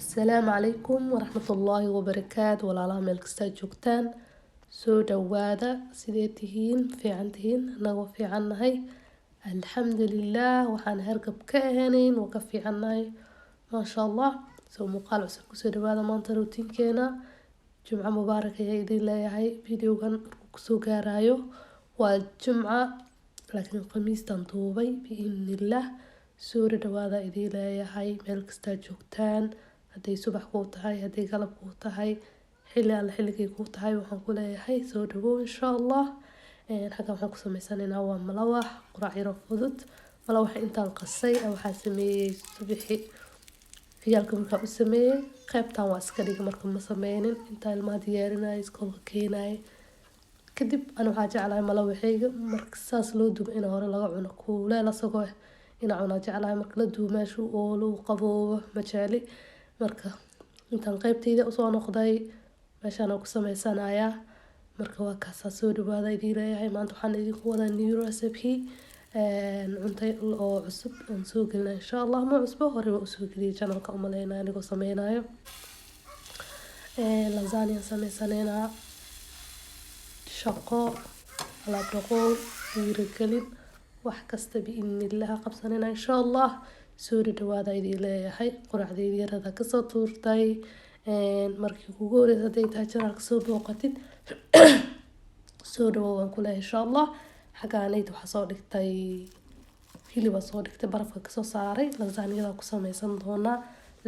Asalaamu calaykum waraxmatullaahi wabarakaatu. Walaalaha meel kastaa joogtaan, soo dhawaada. Sidee tihiin? Fiican tihiin? Anagoo fiican nahay, alxamdulilah. Waxaan hargab ka ahanayn waa ka fiicannahay, maasha Allah. Soo muuqaal cusub kusoo dhawaada. Maanta routinekeena, Jumco mubaarak ayaa idin leeyahay. Videogan markuu kusoo gaarayo waa Jumca, laakiin Khamiistan duubay biidnillah. Soo dhawaada idin leeyahay meel kastaa joogtaan, hadday subax kuu tahay, hadday galab kuu tahay, xilli alle xilligay kuu tahay, waxaan ku leeyahay soo dhawow, insha Allah. Xaggan waxaan ku sameysanaynaa waa malawax, quraac yaro fudud. Malawaxa intaan qasay waxaa sameeyey subixi ciyaalka markaa u sameeyey. Qaybtan waa iska dhiga, marka ma sameynin intaa ilmaha diyaarinaya, iskoolka keenaya kadib. Ani waxaa jeclahay malawaxayga marka saas loo dubo in hore laga cuno, kuuleel asagoo ina cunaa jeclahay. Marka la dubo meesha oo lagu qaboobo ma jecli. Marka intaan qaybtayda usoo noqday, meeshaan ku sameysanayaa. Marka waa kaasaa, soo dhawaada idiin leeyahay. Maanta waxaan idinku wadaa new recipe, cunto oo cusub aan soo gelina, insha Allah. Ma cusbo, hore waa usoo geliyay channelka, umaleynaya anigoo sameynayo. Lasagna sameysanaynaa. Shaqo, alaab dhaqow, dhiirigelin, wax kasta biidnillah qabsanayna, insha Allah. Soo dhawaada idin leeyahay. Quraacdayda yarada kasoo tuurtay. Markii kugu horeysa hadday tahay channelka soo booqatid, soo dhawow waan ku leeyahay, insha Allah. Xaggaanayda waxaa soo dhigtay hilibaa soo dhigtay, barafka kasoo saaray. Lasagnada ku sameysan doonaa,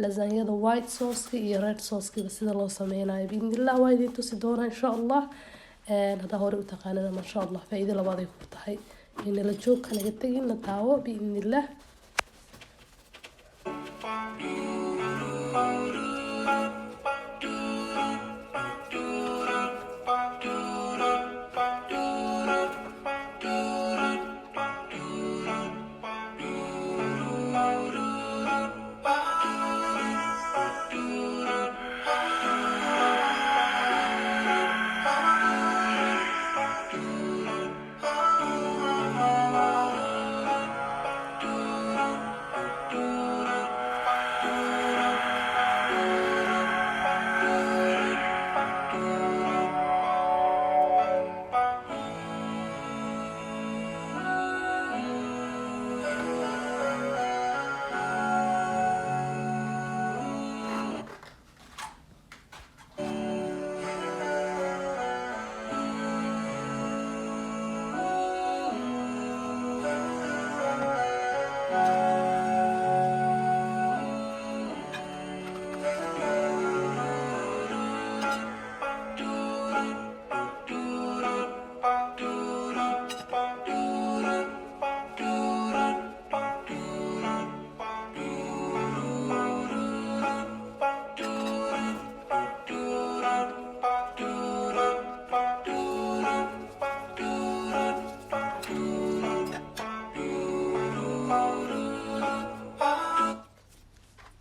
lasagnada white sauce iyo red sauce sida loo sameynayo biidnillah waa idin tusi doonaa, insha Allah. Haddaa hore u taqaanana, maasha Allah, faa-iido labaad ay ku tahay. Nala joog, kanaga tegin, na daawo biidnillah.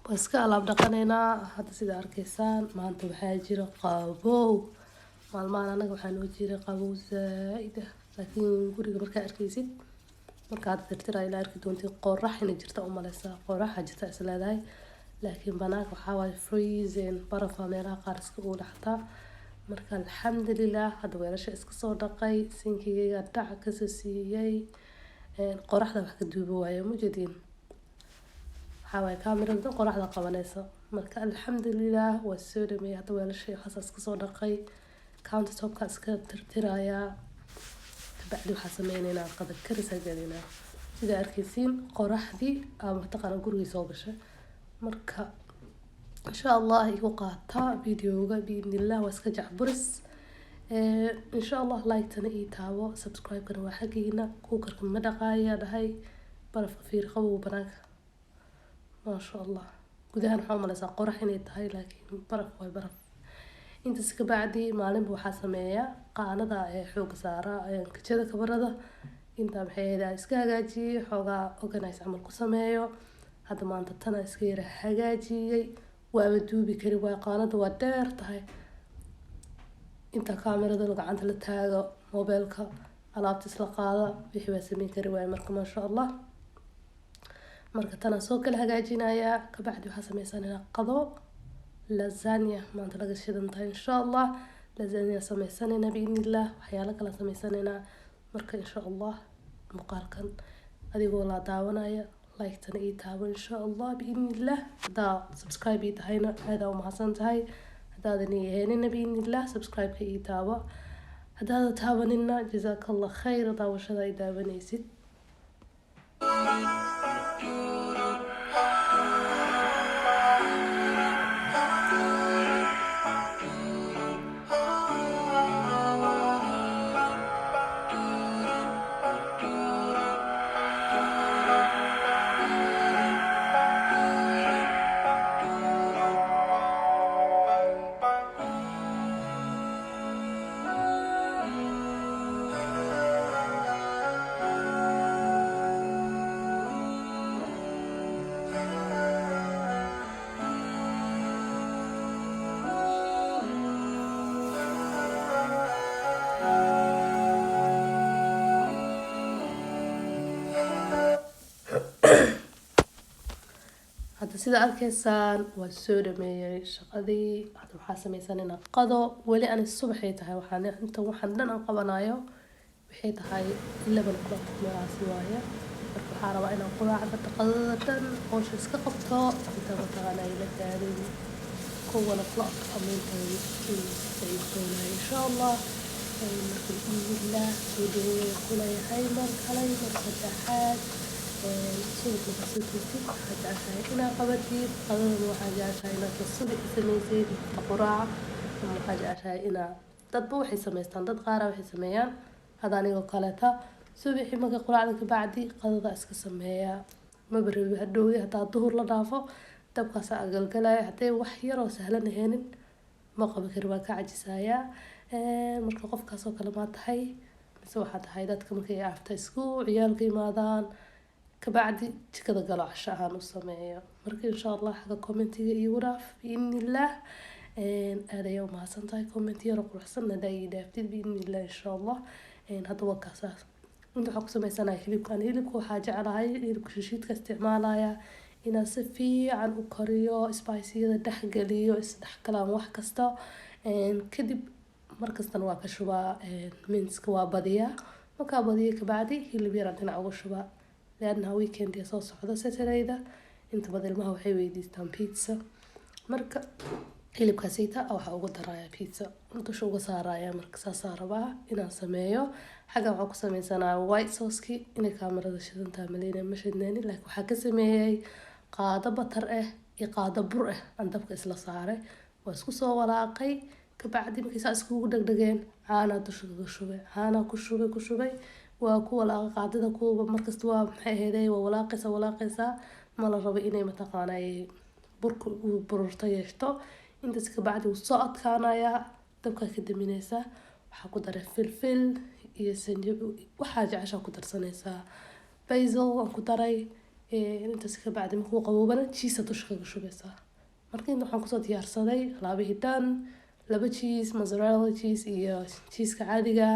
Waa iska alaab dhaqanaynaa hadda. Sida arkaysaan, maanta waxaa jira qabow. Maalmahan anaga waxaa noo jira qabow zaaid ah, laakiin guriga markaa arkaysid, marka hadda tirtira ilaa arki doontid, qorax inay jirta umaleysaa, qoraxa jirta is leedahay, laakiin banaanka waxaa waaye freezing, barafa meelaha qaar iska uula xataa. Marka alxamdulilah, hadda weelasha iska soo dhaqay, sinkigayga dhaca kasoo siiyey. Qoraxda wax ka duuba waaye, mujadiin waxaa waaye kaamirada qoraxda qabanaysa. Marka alxamdulilah, waa soo dhameeyay hadda weelasha, waxaas iska soo dhaqay, countertopka iska tirtirayaa. Kabacdi waxaa sameyneynaa qada karis aa gelinaa. Sida arkaysiin, qoraxdii ama mataqaana gurigii soo gashay. Marka insha Allah igu qaataa videoga biidnillah, waa iska jacburis, insha Allah. Like-tana ii taabo, subscribe-kana waa xaggiina. Cookerka ma dhaqaaya dhahay, barafka fiir, qabow banaanka, maasha Allah. Gudahan waxaa umaleysaa qorax inay tahay, laakiin baraf waay, baraf. Intaas ka bacdi maalinba waxaa sameeyaa qaanada ee xooga saara kajada, kabarada intaa maxay ahayd iska hagaajiyey, xoogaa organize camal ku sameeyo. Hadda maanta tana iska yara hagaajiyey, waaba duubi kari waay, qaanada waa dheer tahay. Inta kaamirada gacanta la taago, mobeelka alaabta isla qaada, wixii baa sameyn kari waay. Marka maasha Allah, marka tanaa soo kala hagaajinayaa. Kabacdi waxaa sameysanaynaa qado. Lasagna maanta laga shidan tahay insha Allah. Lasagna sameysanayna biidnillah, waxyaalo kala sameysanaynaa. Marka insha Allah muuqaalkan adigoo la daawanaya like-tana ii taabo insha Allah biidnillah. Haddaa subscribe ii tahayna aadaa umahadsan tahay, haddaadan ii ahaynina biidnillah subscribe-ka ii taabo, haddaada taabanina jazaaka Allah khayr daawashada ay daawanaysid. Hadda sida arkaysaan waa soo dhameeyay shaqadii. Hadda waxaa sameysanaynaa qado. Weli ani subaxay tahay, waxaan inta waxaan dhan aan qabanayo waxay tahay 11 o'clock meelahaasi waaye. Marka waxaa rabaa inaan quraacda, qadada dhan howsha iska qabto inta mataqaana ay la gaarin 1 o'clock ama inta ay doonayo insha Allah. Marka biidnillah soo dhaweeya kuleeyahay mar kale, mar saddexaad. Subax markaa soo toostid waxaa jeceshahay inaad qabatid qadadana, waxaa jeceshahay inaad subaxi sameysid quraac, ama waxaa jeceshahay inaad dadba waxay sameystaan, dad qaara waxay sameeyaan. Hadda anigoo kaleeta subaxi marka quraacda kabacdi qadada iska sameeya, maba rabi hadhowdi hadaa duhur la dhaafo dabkaas agalgalaya. Hadday wax yar oo sahlan aheenin ma qaban kari, waa ka cajisayaa. Marka qofkaas oo kale maa tahay mise waxaa tahay dadka markay after school ciyaalka imaadaan kabacdi jikada galo casho ahaan u sameeyo? Marka insha Allah xagga commentiga iigu dhaaf biidnillah. Aad ayaa umahadsan tahay comment yaro quruxsan hadaa ii dhaaftid biidnillah insha Allah. Hadda waa kaasaas. Inta waxaa ku sameysanaya hilibkan. Hilibka waxaa jeclahay hilibka shishiidka isticmaalaya inaan si fiican u kariyo, spiceyada dhexgeliyo, isdhexgalaan wax kasta. Kadib markastana waa ka shubaa minceka, waa badiyaa. Markaa badiyo kabacdi hilib yaraan dhinac uga shubaa, liannaha weekend ee soo socda Saturdayda inta badan ilmaha waxay weydiistaan pizza. Marka hilibkaasita waxaa ugu daraya pizza dusha uga saaraya. Marka saasaa rabaa inaan sameeyo. Xaggan waxaan ku sameysanaya white sauce-ki. Inay kaamarada shidantaa maleyna, ma shidneynin, laakiin waxaa ka sameeyey qaado butter ah iyo qaado bur ah aan dabka isla saaray, waa isku soo walaaqay. Kabacdi markay saa iskugu dhegdhegeen caanaa dusha kaga shubay, caanaa ku shubay, ku shubay, waa ku walaaqay qaadada kuwa. Markasta waa maxay ahaydey, waa walaaqaysaa, walaaqaysaa. Ma la rabo inay mataqaanay burka uu bururta yeeshto. Intaas kabacdi wuu soo adkaanayaa, dabkaa ka daminaysaa. Waxaa ku daray filfil iyo sanjabil, waxaa jeceshaa ku darsanaysaa, basil waan ku daray. Intaas kabacdi markuu qaboobana cheese dusha kaga shubaysaa. Marka inta waxaan kusoo diyaarsaday alaabihii dhan: laba cheese, mozzarella cheese iyo cheeseka caadiga,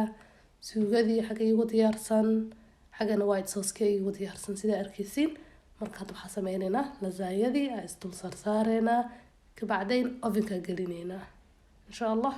suugadii xagga iigu diyaarsan, xaggana white sauce-ka iigu diyaarsan sidaa arkeysiin. Marka hadda waxaa sameyneynaa lasagnadii aa isdul saarsaareynaa, kabacdayn ovenka gelineynaa insha Allah.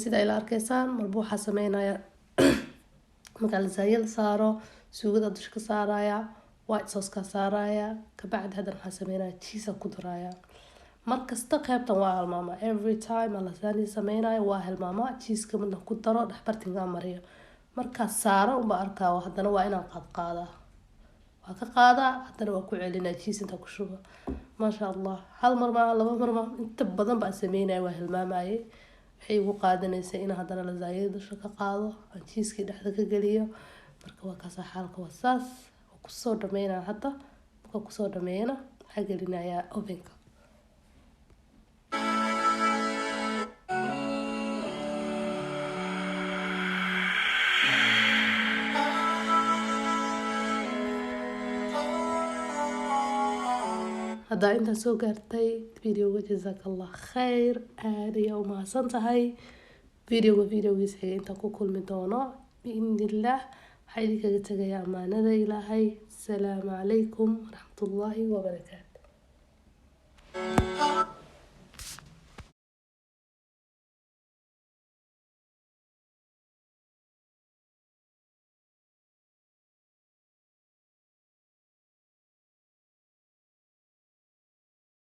Sida ila arkeysaan marba waxaa sameynaya markaa lasagnada saaro, suugada dusha ka saaraya, white sauce-ka saaraya, kabacdi haddana waxaa sameynaya cheese ku daraya. Markasta qeybtan waa halmaamaa, every time aan lasagna sameynayo waa halmaamaa cheeseka midna ku daro, dhexbartinka mariyo. Markaa saaro unba arkaa, haddana waa inaan qaadqaadaa, waa ka qaadaa, haddana waa ku celinaa cheese intaa ku shuba. Maasha Allah, hal mar maaha, laba mar maaha, inta badan baan sameynaya waa hilmaamayay. Waxay igu qaadanaysay in haddana lasaanyada dusha ka qaado, aan cheese-kii dhexda ka geliyo. Marka waa kaasa, xaalka waa saas. Waa kusoo dhameynaa hadda. Marka kusoo dhameeyana, waxaa gelinayaa ovenka. Haddaa intaa soo gaartay videoga, jazaak Allah khayr, aada ayaa u mahadsan tahay. Videoga videogiisa xiga intaan ku kulmi doono biidnillaah, waxaa idinkaga tegaya amaanada Ilaahay. Asalaamu calaykum waraxmatullaahi wabarakaatu.